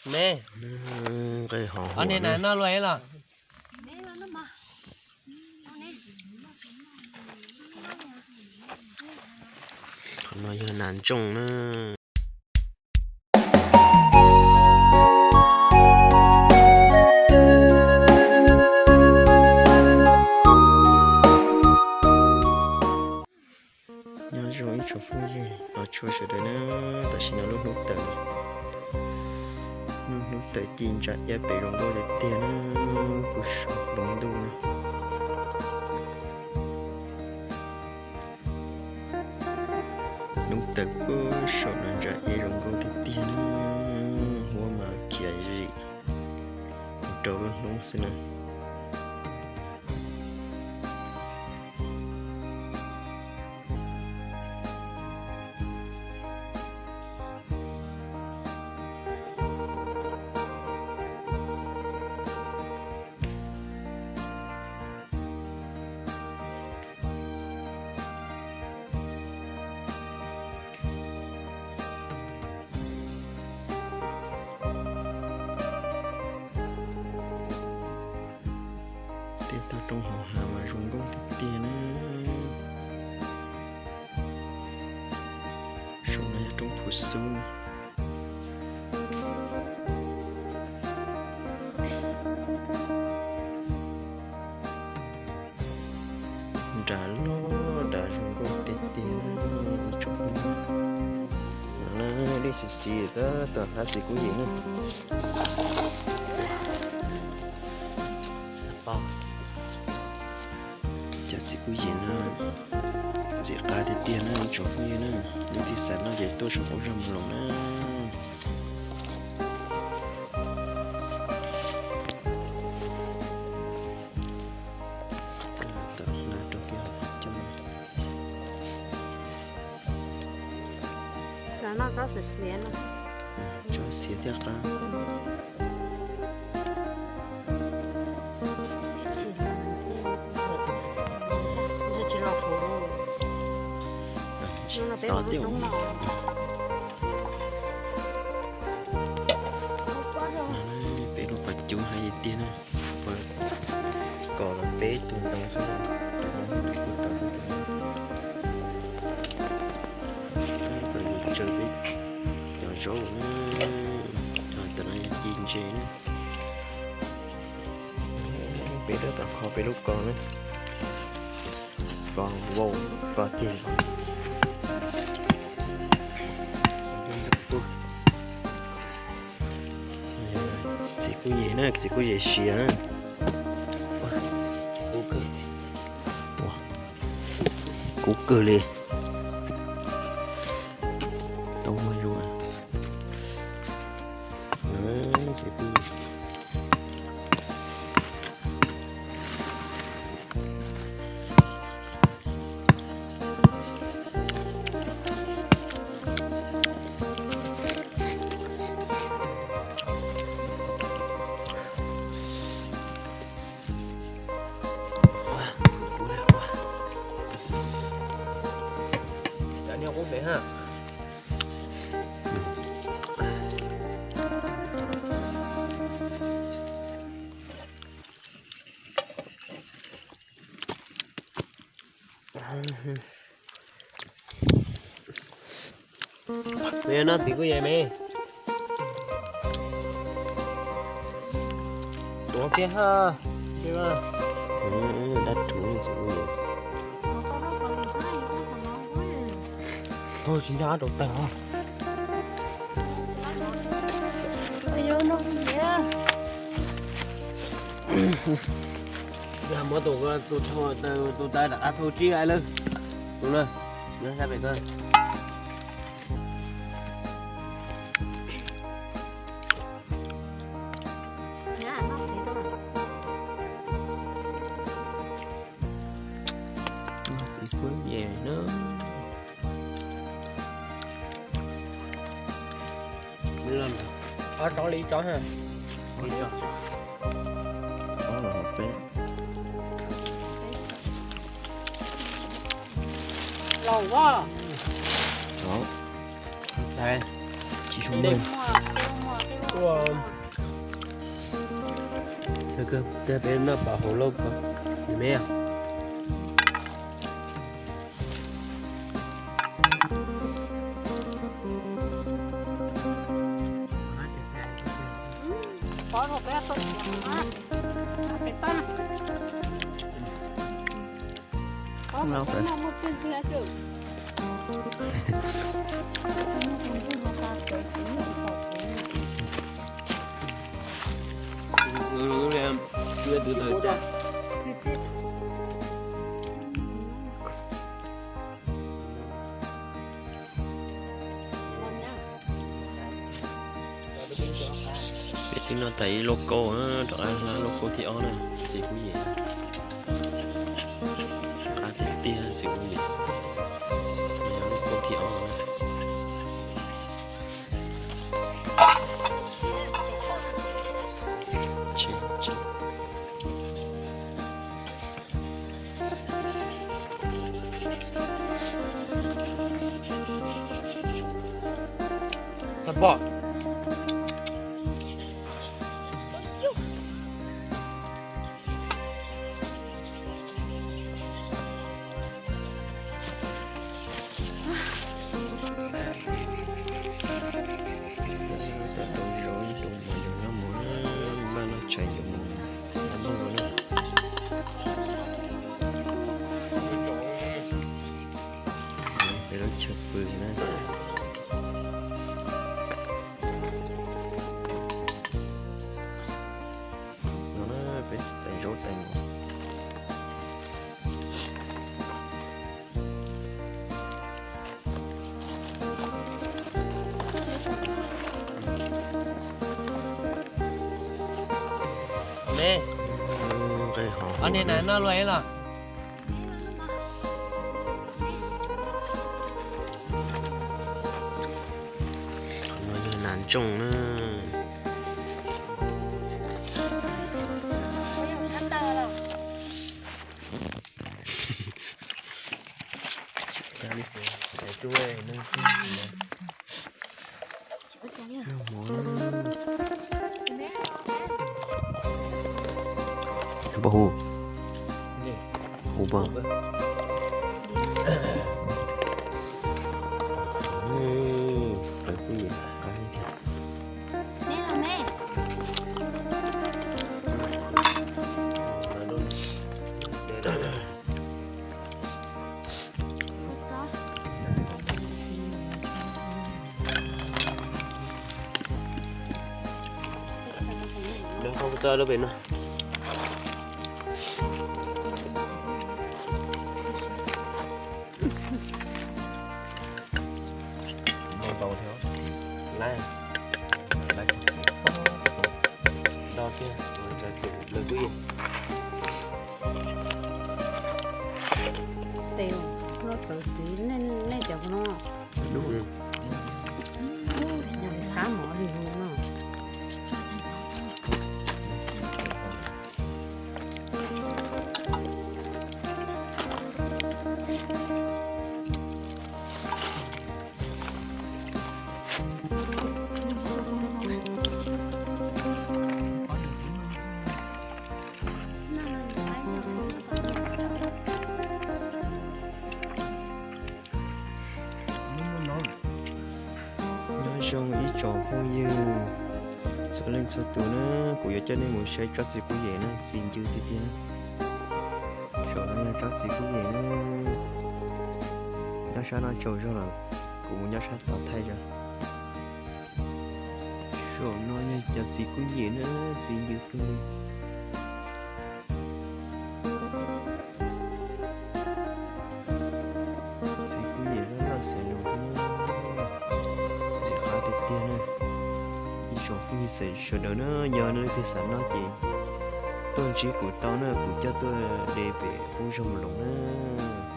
Ne, nqe hov ob niag na noj luaj los? Qhov no yog nas ntsooj na. Nyob zoo ib tsoom phooj ywg los tshua sawv daws na, tam sim no lub hnub tawm, lub hnub tawm ci ntsa iab pem zoo nkauj tiag tiag na, puag saum lub ntuj na. Hnub tawm puag saum no ntsa iab zoo nkauj tiag tiag na, huab mas khiav zim rau lub hnub xwb na. Tej tog roob hauv hav mas zoo nkauj tiag tiag na. Saum no yog roob Phu Xub. Nram loj nram zoo nkauj tiag tiag. Ib tsoom phooj ywg, dej xis xis tab tom hab xis kub yim na. Cov xis kub yim no ntxim qab tiag tiag na ib tsoom phooj ywg na. Leej twg xav noj ces tuaj saum qub zog mus loos na. Xav noj tsob xiav xiav no. Tsob xiav thiaj qab. Tov thiab. Peb lub pas cub hais tiag na. Kos los peb tug ntoo xwb. Peb tsaws peb cov zaub na, tam no yog ci ntses na. Peb rau tom qhov peb lub kos na, kos vau, kos ceg. Txiv kuj yem na, txiv kuj yem siav na. Kub kawg li. Tau muaj zoo. Noj txiv kuj yem me. Tuav kiag ha. Dab rhuv txiv kuj yem. Tsis nco rau tag. Yog muab tus, tus, tus tas rov qab thu tsib ai lawm. Tus na, nyob sab pem koj. Txiv kuj yem na. Ob tsob li ib tsob ha. Ob los peb. Laus a. Tsis zoo. Ua, peb noj pab hauv lauj ko, me. Peb twb noj tas ib lauj kaub, rov qab hla lauj kaub thib ob na, txiv Kub Yem. Qab tiag tiag txiv Kub Yem. Lauj kaub thib ob. Peb lub chaw pw na. No na, peb tais zaub tais mov. Me, ob niag nas noj luaj ib los? Qhov no yog nas ntsooj na. Pom hu, hu pom. Lawv qhov tau lub pem no. Ntau thiab, lab, lab do kiag, lawv kuj yog. Tes, no tawv txiv nej cov no. Qab mov li no. Nyob zoo ib tsoom phooj ywg txhua leej txhua tus na, kuv yuav coj nej mus saib tsob txiv kub yem na, txiv ncw tiag tiag na. Saum no yog tsob txiv kub yem na. Nyob sab no tsaug zog lawm, kuv mus nyob sab tod thaij tso. Saum no yog cov txiv kub yem na, txiv ncw kawg li. Txiv kub yem loj loj xaiv los, ntxim qab tiag tiag na. Ib tsoom phooj ywg sawv daws na, yog leej twg xav noj ces tuaj ntsib kuv tau na, kuv coj tuaj de pem qub zog mus loos na.